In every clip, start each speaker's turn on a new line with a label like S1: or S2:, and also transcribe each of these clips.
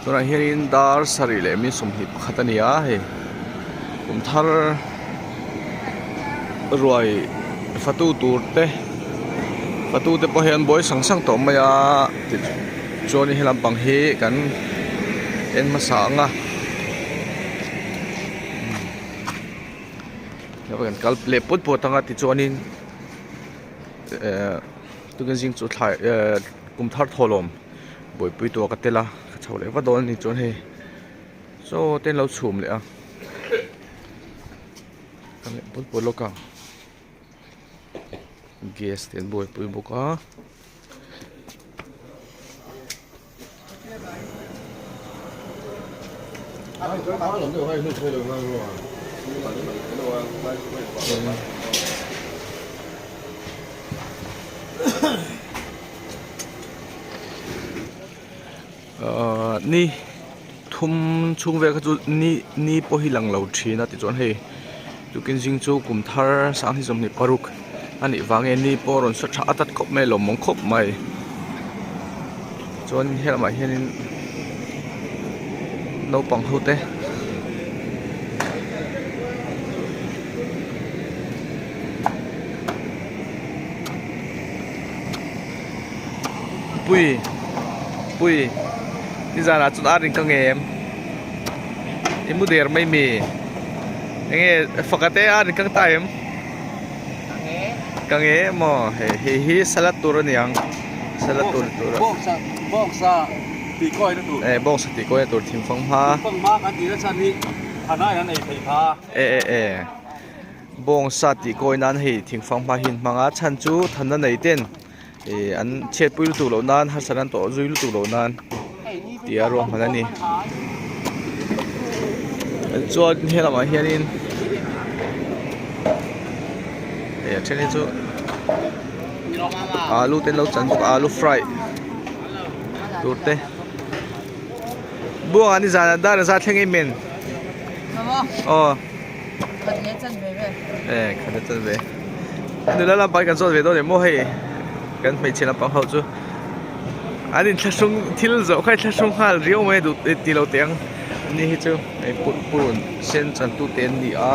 S1: Tunah hianin dar sarih leh mi 21 a ni a hei kum thar ruai fatu tur te fatu te pawh hi an buai sang sang tawh mai a tichuan he lampang hi kan en hmasa ang a. Kan kal leh pawt pawt ang a tichuanin ehh tukin zing chu thlai ehh kum thar thawhlawm buaipui tur ka tel a ka chho leh vat dawn a ni chuan hei saw te an lo chhum leh a ka leh pawt pawt lawk a gas te an buaipui bawk a. Ahh ni thum chhung vel kha chu ni ni pawh hi lang lo thin a tichuan hei tukin zing chu kum thar sang hi 26 a nih vang nge ni pawh a rawn sa tha at at khawp mai a lawmawm khawp mai chuan helamah hianin naupang ho te pui pui nizanah chuan ar in ka ngem i mu der mai mi enge faka te ar in ka ta em ka nge maw hei hei hi salad tur a ni ang salad tur tur a
S2: bawngsa bawngsa tih kawi na tur
S1: eh bawngsa tih kawi na tur thingfang hma
S2: thingfang hma kan tih na chhan hi thanai an ei thei kha
S1: e e e Bawngsa tih kawi nan hei thingfang hma hi an hmang a chhan chu thanna nei ten ih an chhiatpui lutuk loh nan harsat an tawh zui lutuk loh nan tih a ruahman a ni chuan he lamah hianin hei a then hi chu alu te an lo chan bawk a alu fry tur te buangah nizanah dar a za thleng em em aw. Eh khat leh chan ve nula lampang hi kan zawt ve dawn em maw hei kan hmeichhe lampang ho chu an inthlahrung thil zawh kha inthlahrung nghal riau mai duh tih lo teh ang ani hi chu hei purun sen chan tu te an ni a.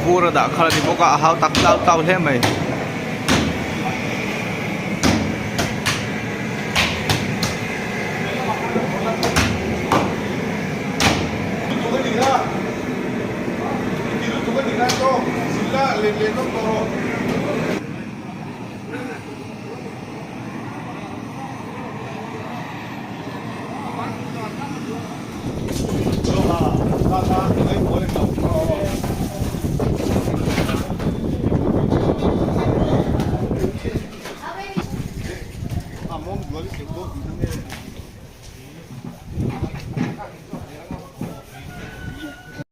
S1: Vur a dah khalh a ni bawk a a hau tak tlau tlau hle mai.